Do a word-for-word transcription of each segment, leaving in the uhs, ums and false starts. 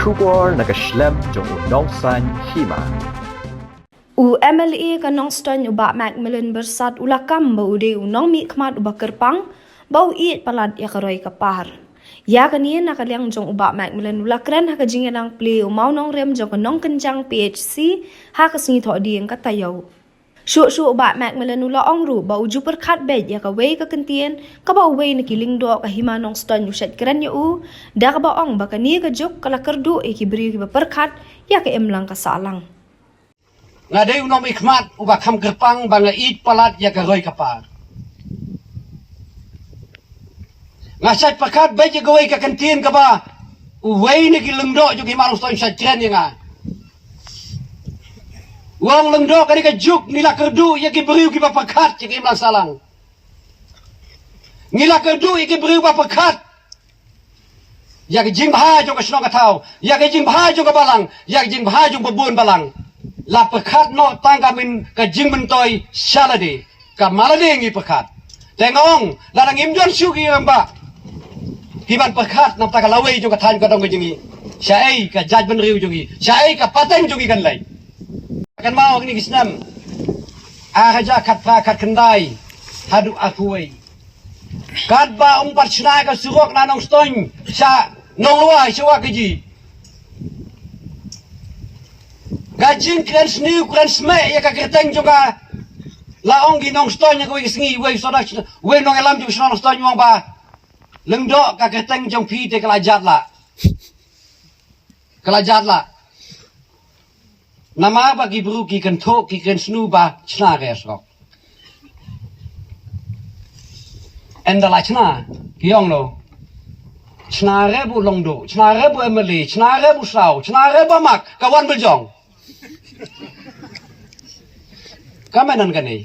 Khubor na ka shlem jong u Nongsaiñ Hima. U M L A ka Nongstoiñ u Bah Macmillan Byrsat u la kam ba u dei u nongmihkhmat uba kyrpang ba u ïeit palat ïa ka roi ka par. Ïa kane na ka liang jong u Bah Macmillan u la kren ha ka jingïalang plie u mawnongrim jong ka Nongkynjang P H C ha ka sngi Thohdieng ka taïew. Shuh shuh u Bah Macmillan u la ong ruh ba u ju pyrkhat beit ïa kawei ka kyntien kaba uwei na ki lyngdoh ka Hima Nongstoiñ u shait kren ïa u, da kaba ong ba kane ka juk ka la kyrduh ïa ki briew kiba pyrkhat ïa ka imlang ka sahlang. Nga dei u nongmihkhmat uba kham kyrpang ba nga ïeit palat ïa ka roi ka par. Nga shait pyrkhat beit ïa kawei ka kyntien kaba uwei na ki lyngdoh jong ki Hima Nongstoiñ u shait kren ïa nga. U ong lyngdoh kane ka juk ngi la kyrduh ïa ki briew kiba pyrkhat ïa ka imlang sahlang. Ngi la kyrduh ïa ki briew ba pyrkhat ïa ka jingbha jong ka shnong ka thaw, ïa ka jingbha jong ka balang, ïa ka jingbha jong ba bun balang. La pyrkhat noh tang ka myn, ka jingmyntoi sha lade, ka ma lade ngi pyrkhat. Te nga ong lada ngim don shuh ki rangbah kiban pyrkhat na ka bynta ka lawei jong ka thaiñ ka dong ka jong ngi, shaei ka jaitbynriew jong ngi, shaei ka pateng jong ngi kan leit? Kan mut kine ki snem ar hajar khatphra khatkhyndai haduh arphew wei, katba ym pat shna ka surok na Nongstoiñ sha Nonglwai sha Wahkaji, ka jingkren sniew kren smiej ïa ka kyrteng jong ka, la ong ki Nongstoiñ ha kawei ka sngi, uwei u sordar, uwei u nongïalam jong ka shnong Nongstoiñ u ong ba lyngdoh, ka kyrteng jong phi te ka la jat lah. Ka la jat lah. Namar ba ki briew ki kynthoh ki kren sniew ba shna re surok. Ynda la shna, ki ong noh, shna re u lyngdoh, shna re u M L A, shna re u saw, shna re u mak, ka wan bajong. Ka mynta kane.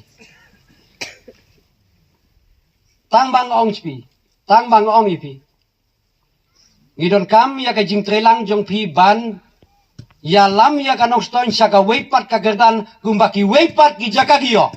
Tang ba nga ong ïa phi, tang ba nga ong ïa phi, ngi donkam ïa ka jingtreilang jong phi ban ïalam ïa ka Nongstoiñ sha kawei pat ka kyrdan kumba kiwei pat ki jaka ki ïoh.